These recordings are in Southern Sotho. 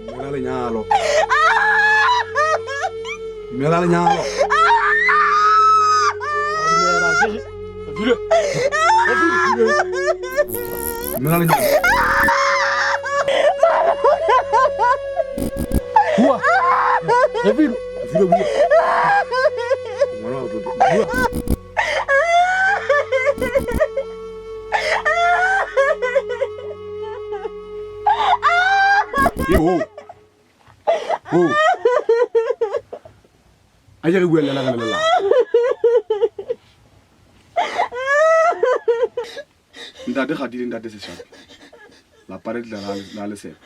Dumela lenyalo. Dumela lenyalo. Dumela, ke re- Dule. Dumela lenyalo. Bua. Refilwe. Refilwe bua. Ngwana wa tlo bua. Ye ho. Ho. A ke re bua le la re le la. Ntate Kgatile ntate Seshapi. Lapa le tla la lesebe.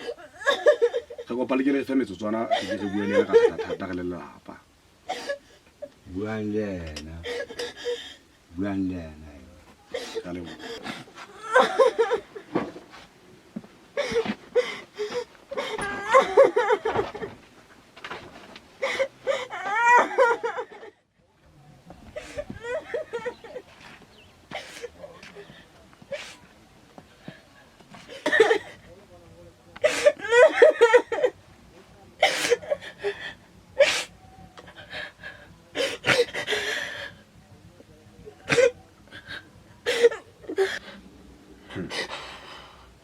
Re kopa le ke le fe metsotswana re ke re bue le ka thata re le lelapa. Buang le yena. Buang le yena. Ka leboha.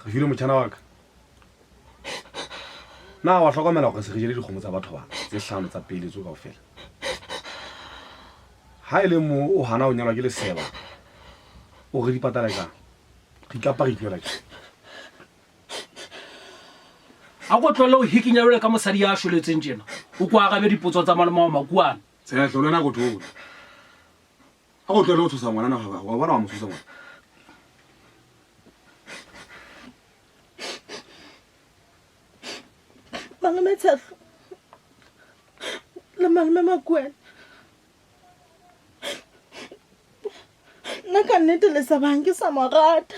Re file motšhana wa ka. Na wa hlokomela gore se re jele dikgomo tsa batho ba tse hlano tsa peeletso kaofela? Ha e le mo o hana ho nyalwa ke leseba, o re di patala jang? Re ikapa re itwela tje. A ko tlohelle ho hikinya jwale ka mosadi ya shweletseng tjena. O ko arabe dipotso tsa malome wa Makuane. Tshehlo le wena ko thole. A ko tlohelle ho tshosa ngwanana wa bona wa mo tshosa ngwana. Malome Tshehlo le malome Makuane. Nna ka nnete le sa bang ke sa mo rata.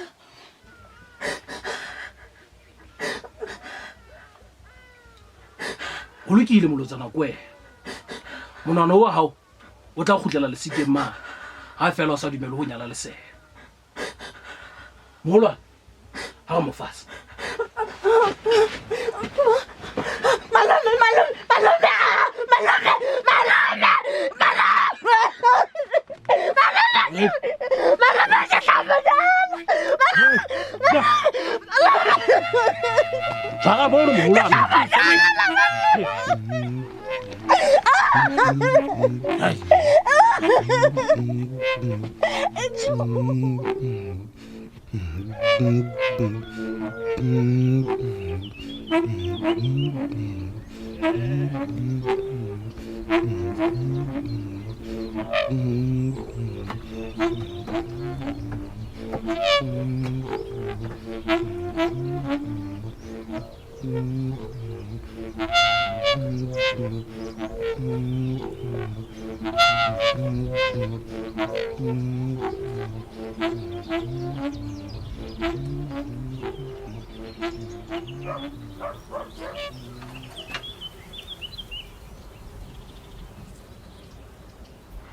Ho lokile molotsana ko wena. Monwana wa hao o tla kgutlela lesikeng mane ha feela o sa dumele ho nyala lesela. Moholwane, ha re mo fase. Malome, malome, malome, malome, malome, malome, malome, malome, ke tla mo nyala. Tshwara mono moholwane.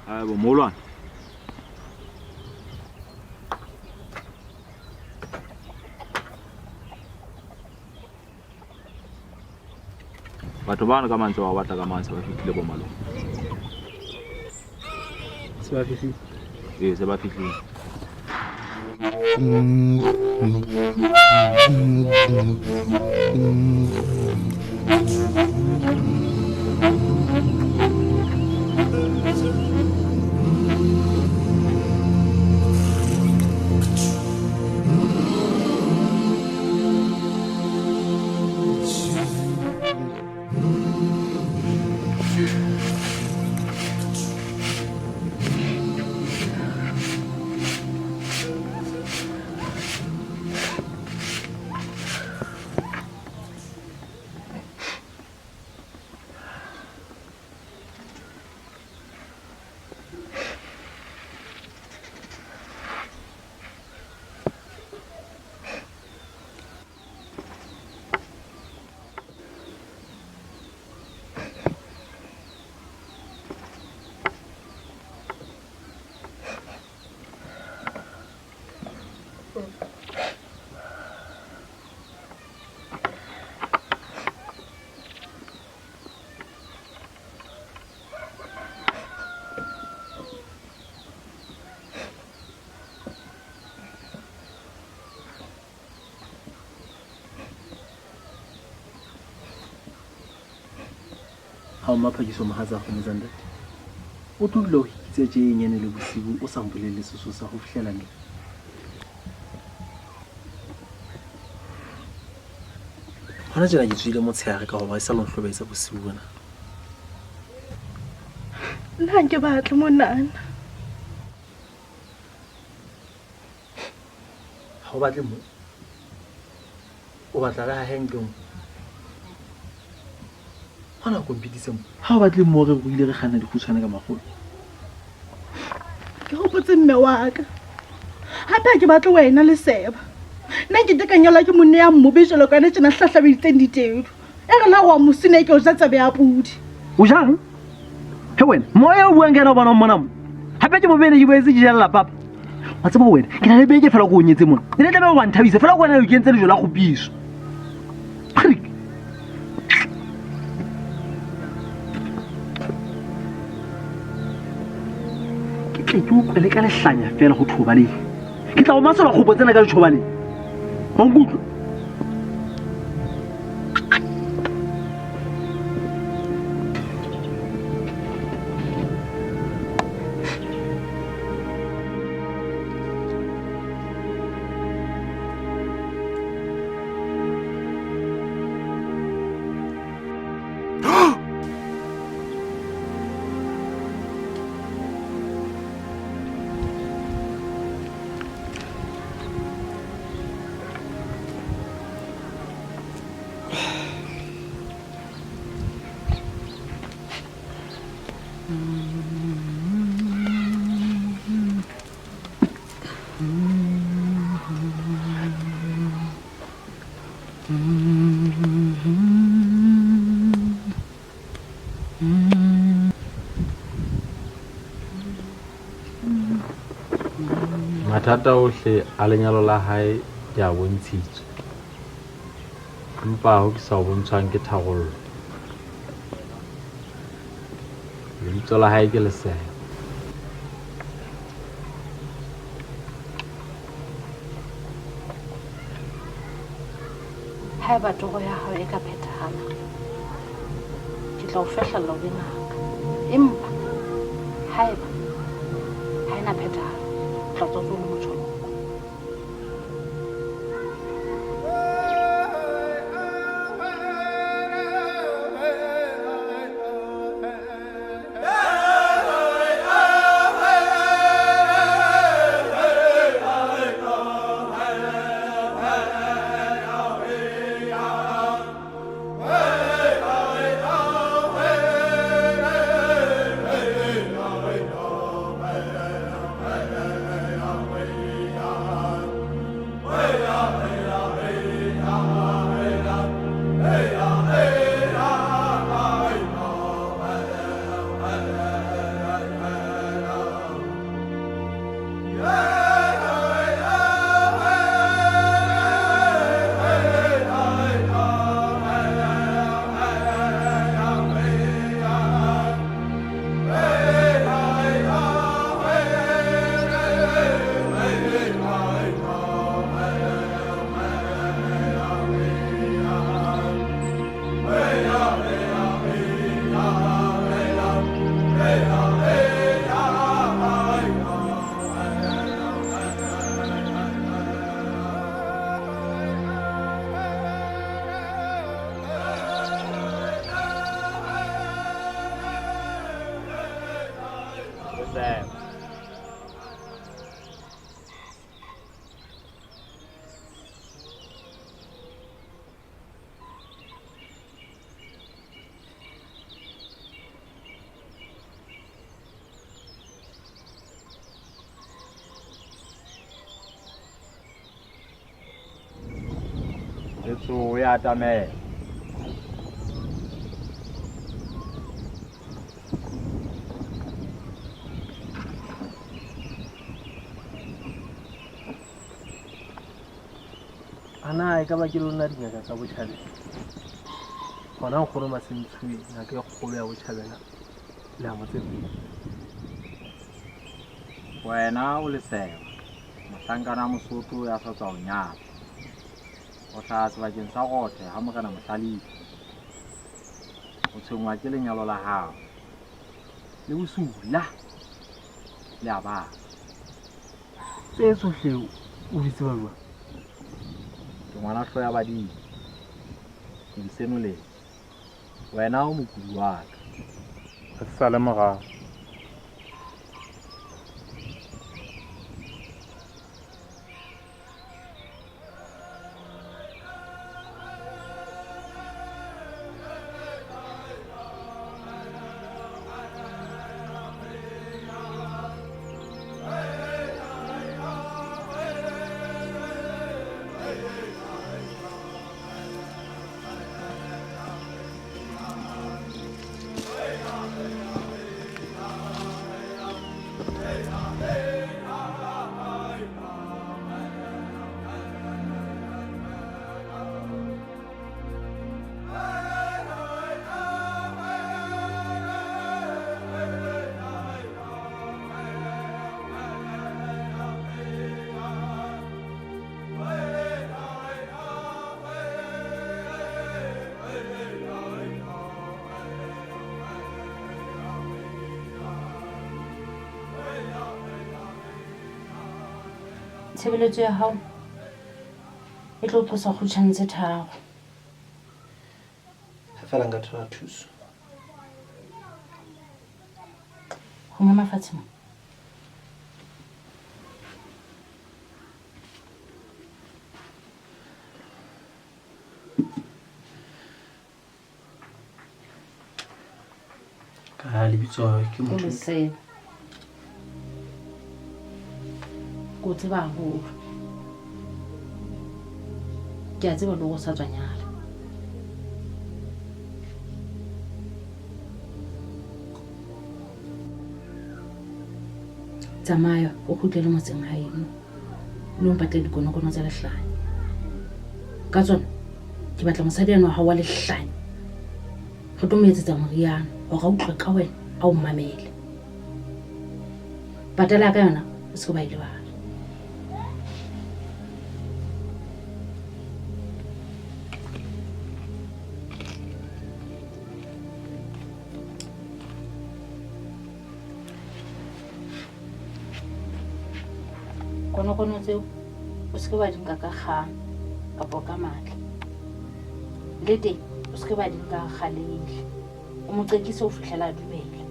Hayi bo moholwane. Batho bano ka mantswe ba batla ka mantswe ba fihlile bo malome. Se ba fihlile. Ee, se ba fihlile. Ao Maphakiso mohatsa kgomo tsa ntate. O tlo dula o hikitse tje nyane le bosibu o sa mpolelle sesosa ho fihlela neng? Hona tjena ke tswile motshehare ka hoba e sa lo nhlobaetsa bosiu bona. Nna ha nke batle monana. Ha o batle mo? O batla re hahe ntlo mo? Hona o kompitise mo? Ha o batle mo re ruile re kganna dikgutshwane ka makgolo. Ke hopotse mme wa ka. Hape ha ke batle wena Leseba. Nna nke ke ka nyalwa ke monna ya mobe jwalo ka wena tjena hlahlabeditseng ditedu. E re la go wa mosine ke o ja tsebe ya pudi. O jang? He wena, moya o buang ka yena o bona o mmona mo. Hape ke bobe ne ke boetse ke jella papa. Wa tseba wena, ke na le beke fela ko o nyetse mona. E ne tlameha wa nthabisa fela ko wena o kentse lejo la kgopiso. Krik. Ke tle ke utlwele ka lehlanya fela ho thobaleng. Ke tla o masola kgopo tsena ka dithobaleng. Wa nkutlwa? Mathata ohle a lenyalo la hae ke a bontshitswe. Empa ho ke sa o bontshwang ke tharollo. Lebitso la hae ke Lesego. Haeba toro ya hao e ka phethahala, ke tla o fehlella o be ngaka. Empa haeba ha e na phethahala, o tla tswa o le motjholoko. Letsoho ya atamela. Ana e ka ba ke lona dingaka tsa botjhabela? Hona nkgono Masentshui, ngaka e kgolo ya botjhabela, le a mo tseba? Wena o Lesego, mohlankana wa Mosotho ya sa tswa ho nyala. O hlaha sebakeng sa Rothe ha Morena Mohlalefi. O tshwenngwa ke lenyalo la hao. Le bosula le a baba. Tse tsohle o di tseba jwang? Ke ngwana hlooho ya badimo. Ke di senoletse. Wena o mokudi wa ka. Re se sale morao. Tshebeletso ya hao e tlo qosa kgutshwane tse 3. Ha fela nka thola thuso. Ho mama fatshe mo. Ka lebitso ke motho. Ke o tseba haholo. Ke a tseba le hore o sa tswa nyala. Tsamaya o kgutlele motseng haeno. O lo mpatle dikonokono tsa lehlanya. Ka tsona ke batla mosadi eno wa hao wa lehlanya. Re tlo mo etsetsa moriana hore a utlwe ka wena a o mamele. Patala ka yona o se ke wa e lebala. Konokono tseo o se ke wa di nka ka kgang kapa ka matla. Le teng o se ke wa di nka kgalehile. O mo qekise ho fihlela a dumela.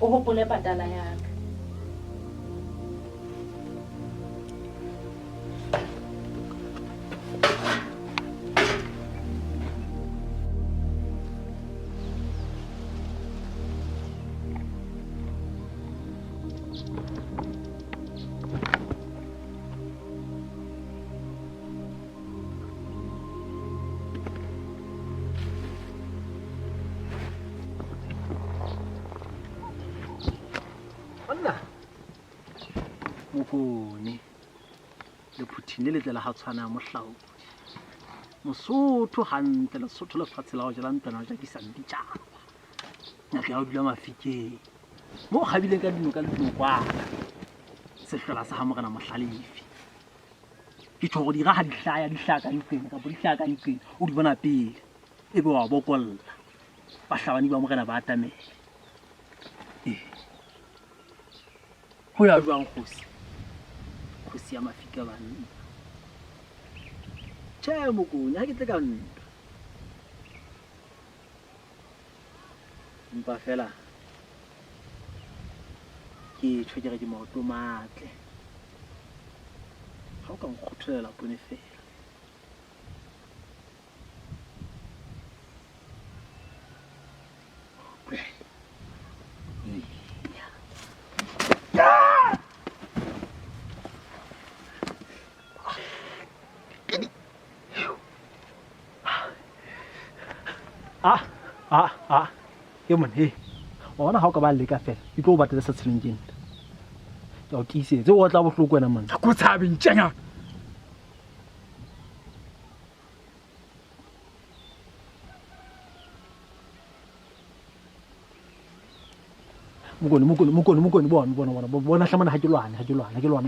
O hopole patala ya ka. Mokone lephuthing le letle la ha tshwana mohlaodi. Mosotho hantle Lesotho lefatshe la ho jela ntlwana ho jakisang ditjhaba. Ngaka ya ho dula mafikeng. Mo kgabileng ka dinoka le dinokwana. Sehlola sa ha morena Mohlalefi. Ke tjho hore dira ha di hlaya di hlaya ka nqeng kapa di hlaya ka nqeng o di bona pele. Ebe wa bokolla. Bahlabani ba morena ba atamela. Ho ya jwang kgosi? Kgosi ya mafika banna. Tjhe Mokone, ha ke tle ka ntwa. Empa fela ke tjho ke re ke maoto matle. Ha o ka nkgotholela poone fela. Ke mone he. Wa bona ha o ka ba leka fela, ke tlo o batla sa tsheleng ke nna. Ke a o tiisetsa, o tla bohloko wena monna. Ko tshabe ntjenya. Mokone bona bona bona hlamana ha ke lwane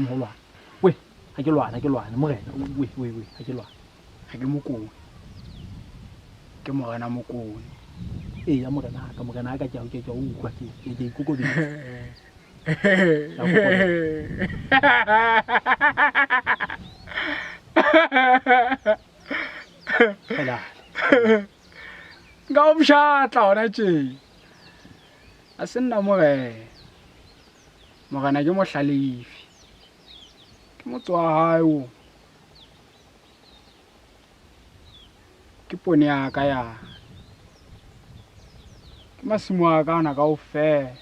moholwane. We, Ha ke lwana, ha ke lwane morena. We we we, ha ke lwane. Ha ke Mokone. Ke morena Mokone. Ee, ya morena ka, morena ka ke a ke ke utlwa ke ke ke ikokobetsa. Ke a kokobetsa. Fela. Nka o mshatla hona tje. A se nna morena. Morena ke mohlalefi. Ke motse wa hae o. Ke pone ya ka ya. Ke masimo a ka ana kaofela.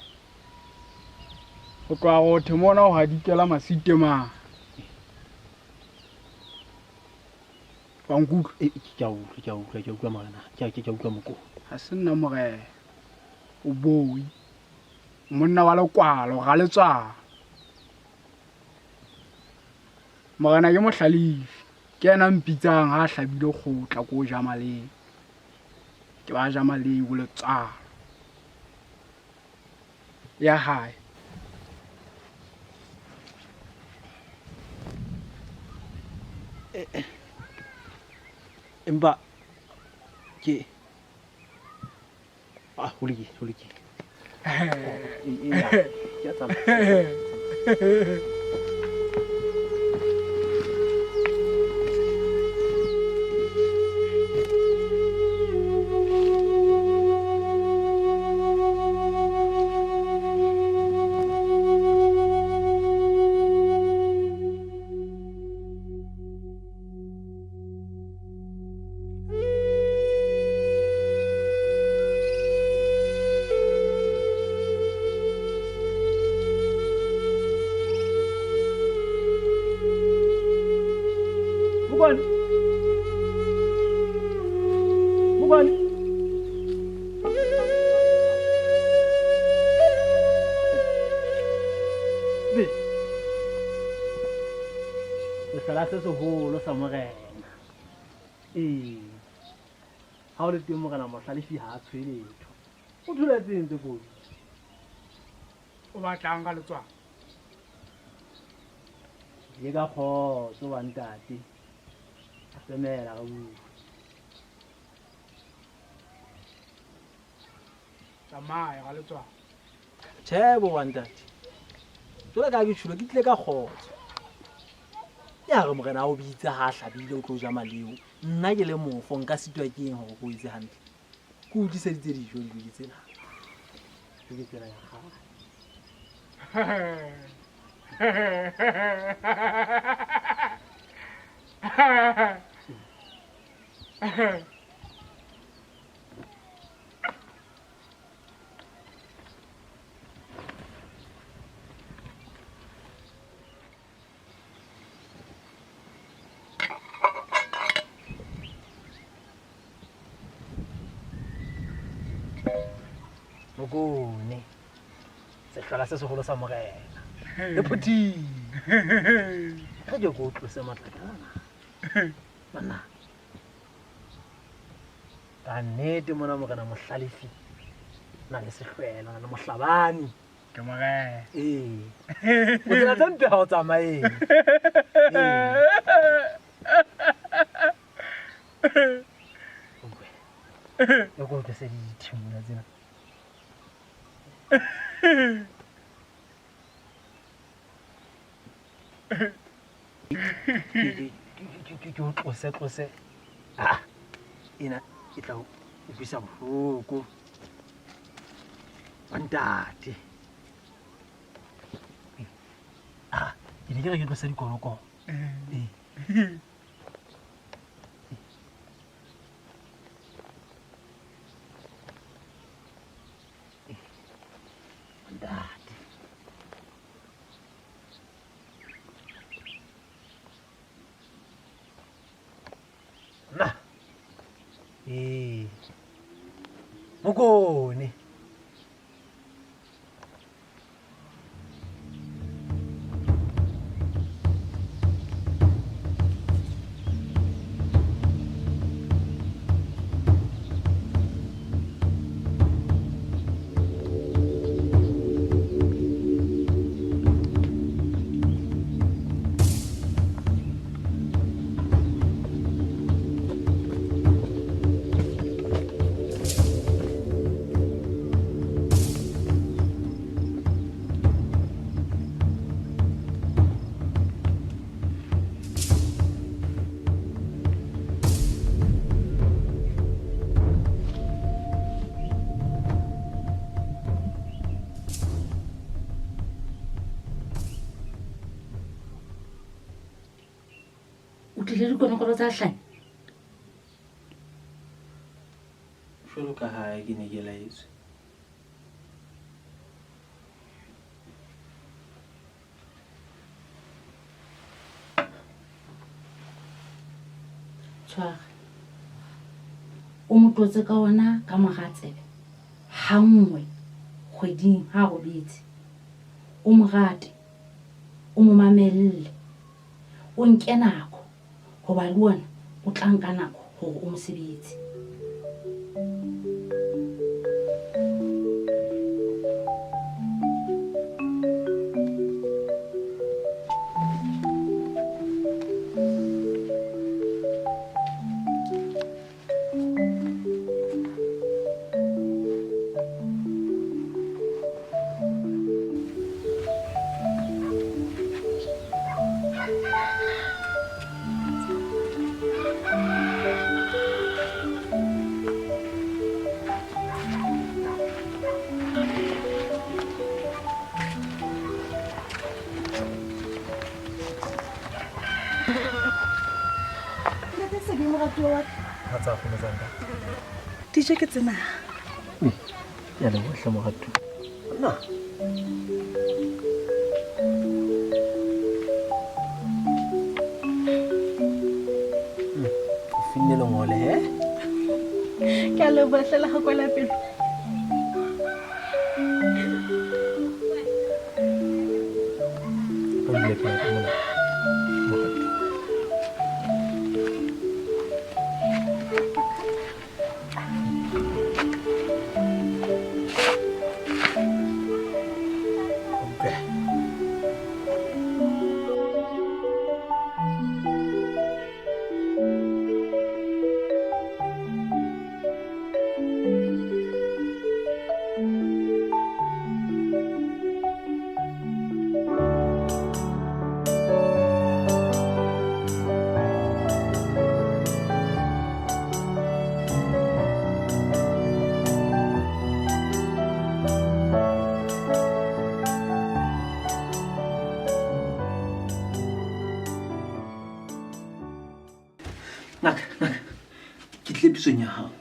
Ho tloha Rothe mona ho hadikela Masite mane. Wa nkutlwa? Eh, ke a utlwa, ke a utlwa, ke a utlwa morena. Ke a ke a utlwa Mokone. Ha se nna morena. O boi. Monna wa lekwalo, ga letswalo. Morena ke mohlalefi. Ke yena a mpitsang ha a hlabile kgotla ko ja maleng. Ke ba ja maleng o letswalo. Ya hae. Empa ke ah, ho lokile, ho lokile. Ke a tsamaya. Mokone. Mokone. Be. Sehlola se seholo sa morena. Ee. Ha o le teng morena mohlalefi ha a tshohe letho. O thuletseng tse kotsi. O batlang ka letswalo? Le ka kgotso wa ntate. A femela re bue. Tsamaya ka letswalo. Tjhe bo wa ntate. Jwale ka ke tjhulo ke tlile ka kgotso. Ya re morena o bitse ha a hlabile o tlo ja maleo. Nna ke le mofo nka sitwa ke eng hore ke o etse hantle. Ke o tliseditse dijo dijo ke tsena. Dijo ke tsena ya kgale. Mokone. Sehlola se seholo sa morena. Le phuthing. Re ke ko tlose matlakala. Banna. Ka nnete mona morena mohlalefi. Na le sehlwela, na le mohlabani. Ke morena. Ee. O tsela tse mpe ha o tsamaye. Ee. E ko tlose dithimula tsena. Ke o tlose tlose. Ah, ena e tla o utlwisa bohloko. Wa ntate. Ah, ke ne ke re ke tlose dikonokono. Ee. Ntate. Na. Ee. Mokone. tlile dikonokono tsa hlanya? Jwalo ka ha ke ne ke laetswe. Tshwara. O mo tlotse ka ona ka mora tsebe ha nngwe kgweding ha a robetse. O mo rate, o mo mamelle, o nke nako hoba le ona o tla nka nako hore o mo sebetse. Dijo ke tsena. Ke a leboha hle moratuwa. Na. O finne lengole he? Ke a leboha hle la go kwela pelo. O dule pela ka mona. Moratuwa. Ngaka, ngaka, ke tlile pitsong ya hao.